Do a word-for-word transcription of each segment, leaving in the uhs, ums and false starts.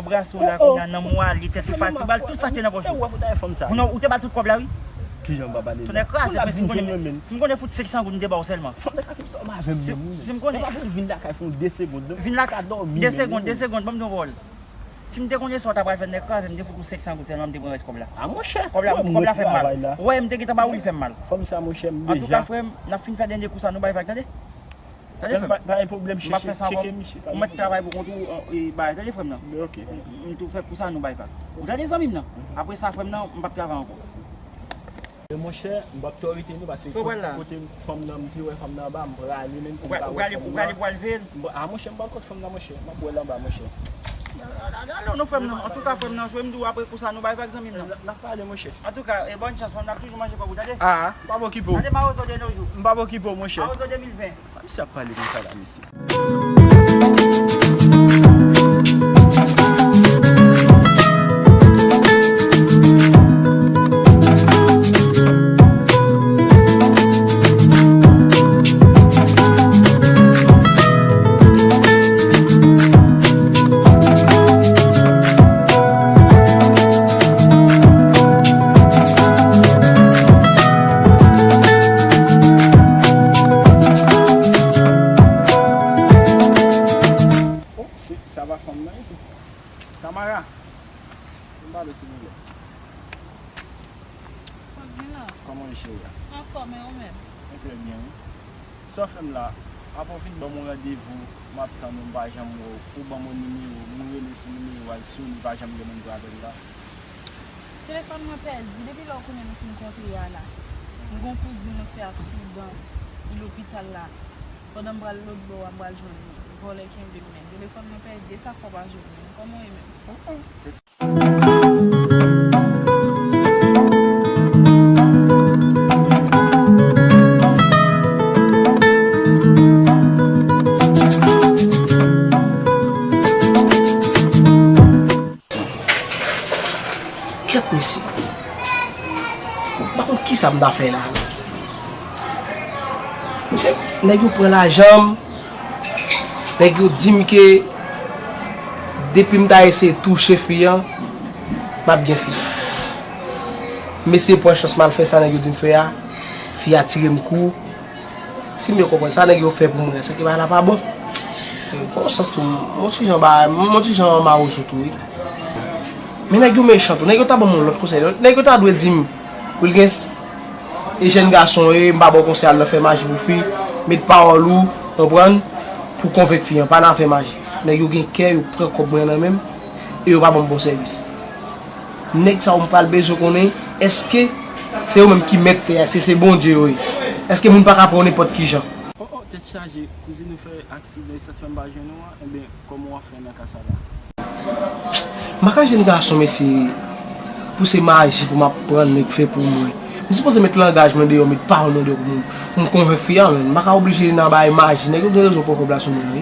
Bras ou la, kounye a, nan mwa li, tèt ou pati, ou ba l tout sa k te nan pòch ou. Kounye a, ou te ba l tout kòb la, wi. Kijan m pa ba l? Tonè kraze, men si m konnen, si m konnen fout senk san goud, m te ba w sèlman. Fòm nan ka fè avè m menm, wi. Si m konnen. Vin lakay fè yon de segonn, non. Vin lakay, de segonn, de segonn, ban m di yon pawòl. Si m te konnen sa w ta pral fè, tonè kraze, m te fout ou senk san goud sèlman, m te pran rès kòb la. A, monchè. Kòb la, kòb la fè m mal. Ou wè, m te gentan ba ou, li fè m mal. Fòm sa, monchè, m deja. Antouka, frè m, n ap fin fè dènye kou sa, nou bay vag, tande? Tande, frè m? Pa, pa gen pwoblèm, chèche, tcheke misye, pa gen pwoblèm. Ou mèt travay pou kont ou, e, bay, tande, frè m nan? Ok. M tou fè kou sa, nou bay vag. Ou tande, zanmi m nan? Apre sa, frè m nan, m p ap travay ankò. Men monchè, m p ap twò rete non, paske kote fanm nan, m te wè fanm nan anba, m prale menm pou m ka wè fanm nan. Ou prale pou w al veye l? A, monchè, m pral kot fanm nan, monchè. M ap wè l anba, monchè. Alò, non, frè m nan. Antouka, frè m nan, jwe m di w apre kou sa, nou bay vag, zanmi m nan. N ap pale, monchè. Antouka, e, bòn chans, fanm nan ap toujou manje kòb ou, tande? A, m p ap okipe w. Tande mawozo de nos jours. M p ap okipe w, monchè. Mawozo de mil ven. Sa misye ap pale konsa la, mesye? Oh, se, sa pa fanm nan, se Tamara. Vin pale, silvouplè. Sa k gen la? Kòman w ye, cheri a? Anfòm, e ou menm? Mwen trè byen, wi. Sa w fè m la? Apa w fin ban m yon randevou, m ap tann ou, m pa janm wè w. Ou ban m yon nimewo, m rele sou nimewo a, l sone, pa janm gen moun pou apèl la. Telefòn mwen pèdi. Depi lè w konnen nou fin kontre a la. M gon kouzin mwen fè aksidan. Li lopital la. Pandan m pral lòt bò a, m pral jwenn li. Vòlè kenbe m, men telefòn mwen pèdi. E sa k fè w pa jwenn mwen? Kòman w ye menm? Kèt mesye. M pa konn kisa m ta fè la. Mesye, nèg yo pran lajan m. Nèg yo di m ke depi m ta eseye touche fi an, m ap gen fi an. M eseye pran chans m al fè sa nèg yo di m fè a, fi a tire m kou. Si m byen konprann, sa nèg yo fè pou mwen, se ke bagay la pa bon. Gon sans tou, m on ti jan ba, m on ti jan mawozo tou, wi. Men nèg yo mechan tou, nèg yo ta ban m yon lòt konsèy. Nèg yo ta dwe di m, Wilgens, e jèn gason w ye, m pa ba w konsèy al nan fè maji pou fi, met pawòl ou, konprann, pou konvenk fi an, pa nan fè maji. Nèg yo gen kè, yo pran kòb mwen nan men m, e yo pa ban m bon sèvis. Nèg sa yo m pral bezwen konnen, èske se yo menm ki mèt tè a, èske se Bondye yo ye? Èske moun pa ka pran yo nenpòt ki jan? Oh, oh, tèt chaje, kouzin ou fè aksidan, e sa k fè m pa jwenn ou an, enben, kòman w ap fè nan ka sa la? M pa ka jwenn gason, mesye, pou se maji pou m ap pran nèg fè pou mwen. M sipoze met langaj mwen deyò, met pawòl mwen deyò pou m, pou m konvenk fi a, men m pa ka oblije nan bay maji, nèg yo gen rezon pran kòb la sou mwen, wi.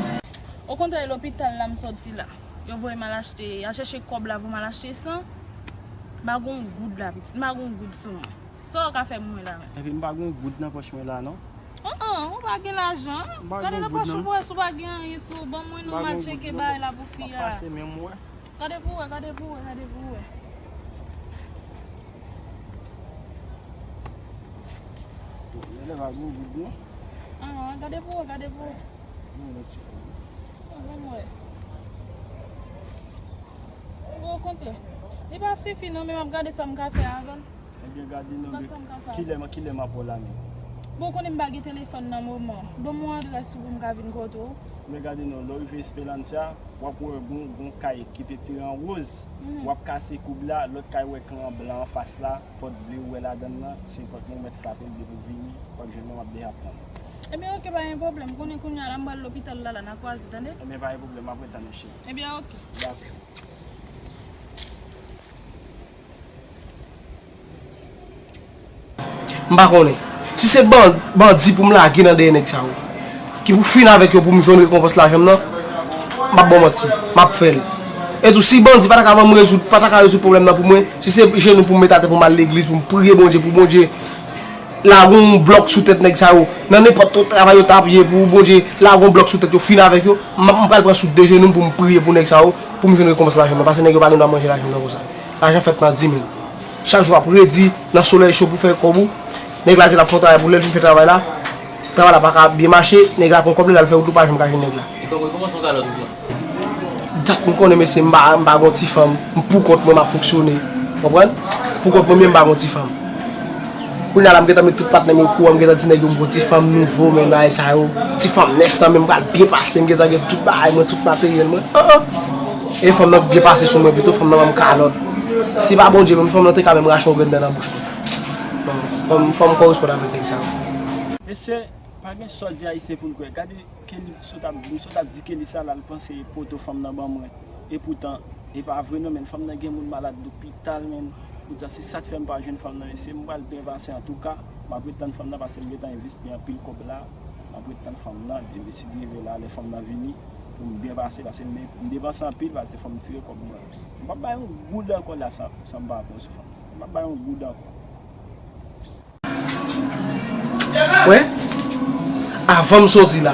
Okontrè, lopital la m sòti la. Yo voye m al achte, al chèche kòb la pou m al achte san. M pa gon goud la, pitit. M pa gon goud sou mwen. Sa w ka fè pou mwen la menm? Epi m pa gon goud nan pòch mwen la, non. An, an, ou pa gen lajan. Gade nan pòch ou pou wè si w pa gen anyen sou ou. Ban mwen non, m al tcheke bagay la pou fi a. M ap pase men m wè. Gade pou wè, gade pou wè, gade pou wè. Gade pa gen goud non. An, gade pou wè, gade pou wè. Ban mwen wè. Bon, okontrè, li pa sifi non, men m ap gade sa m ka fè avè l. Ebyen, gade non, kilè, kilè m ap wè w la menm? Bon, ou konnen m pa gen telefòn nan moman. Ban m yon adrès ou pou m ka vin kote w. Men gade non, lè w rive Esperanza, w ap wè gon, gon kay ki pentire an woz. W ap kase koub la, lòt kay w wè kan an blan anfas la, pòt ble ou wè ladan l lan, se pòt mwen ou mèt frape l depi w vini, w ap jwenn mwen, m ap deja tann ou. Ebyen, oke, pa gen pwoblèm. Konnen kounye a la, m pral lopital la, la, n a kwaze, tande? Ebyen, pa gen pwoblèm, m ap ret tann ou, cheri. Ebyen, oke. Dakò. M pa konnen. Si se ban-, bandi pou m lage nan dèyè nèg sa yo, ki pou fin avèk yo pou m jwenn rekonpans lajan m nan, m ap ba w manti. M ap fè l. E tou, si bandi pa ta ka ban m rezoud, pa ta ka rezoud pwoblèm nan pou mwen, si se jenou pou m met atè pou m al legliz, pou m priye Bondye, pou Bondye Lage yon blòk sou tèt nèg sa yo. Nan nenpòt travay yo t ap ye pou Bondye, lage yon blòk sou tèt yo, fin avèk yo. M, m pral pran sou de jenou m pou m priye pou nèg sa yo, pou m jwenn rekonpans lajan m nan. Paske nèg yo pa gen dwa manje lajan m nan konsa. Lajan fèt nan di mil. Chak jou w ap redi nan solèy cho pou fè kòb ou. Nèg la di l ap fè yon travay pou lè l fin fè travay la, travay la pa ka byen mache, nèg la pran kòb li, l al fè wout li, ou pa janm ka jwenn nèg la. Dat m konnen, mesye, m pa, m pa gon ti fanm, m pou kont mwen, m ap fonksyone. Konprann? Pou kont mwen menm, m pa gon ti fanm. Kounye a la, m gentan met tout patnè m yo okouran, m gentan di nèg yo m gon ti fanm nouvo, mennaj sa yo. Ti fanm nèf nan men m, pral byen pase, m gentan gen tout bagay mwen, tout materyèl mwen. An, an. E fanm nan byen pase sou mwen pito, fanm nan ban m kalòt. Si pa Bondye menm, fanm nan te ka menm rache yon grenn dan nan bouch mwen. Bon, fò m, fò m koresponn avèk nèg sa yo. Mesye, pa gen sa w di Ayisyen pou n kwè. Gade Kelly sot ap, m sot ap di Kelly sa la, l panse e poto fanm nan ban mwen. Epoutan, e pa vre non, men fanm nan gen moun malad lopital, men. Poutan, se sa k fè m pa jwenn fanm nan, mesye. M pral byen pase antouka. M ap ret tann fanm nan, paske m gentan envesti anpil kòb la. M ap ret tann fanm nan, depi si Dye vle la, lè fanm nan vini, pou m byen pase, paske m, m depanse anpil, paske fò m tire kòb mwen. M p ap bay yon goud ankò la san, san m pa pran sou fanm nan. M p ap bay yon goud ankò. Wè, avan m soti la,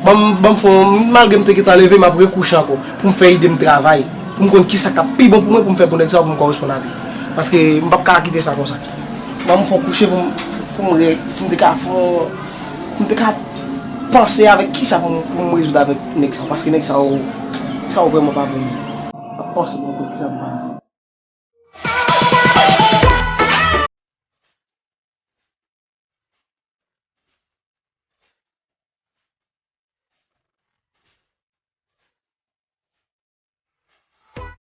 ban m, ban m fè yon, malgre m te gentan leve, m ap rekouche ankò, pou m fè ide m travay, pou m konn kisa k ap pi bon pou mwen, pou m fè pou nèg sa yo, pou m koresponn avè l. Paske m p ap ka kite sa konsa. Ban m fè yon kouche pou m, pou m wè si m te ka fè yon, pou m te ka panse avèk kisa pou m, pou m rezoud avèk nèg sa yo, paske nèg sa yo, nèg sa yo vrèman pa bon moun. M ap panse pou m konn kisa pou m fè.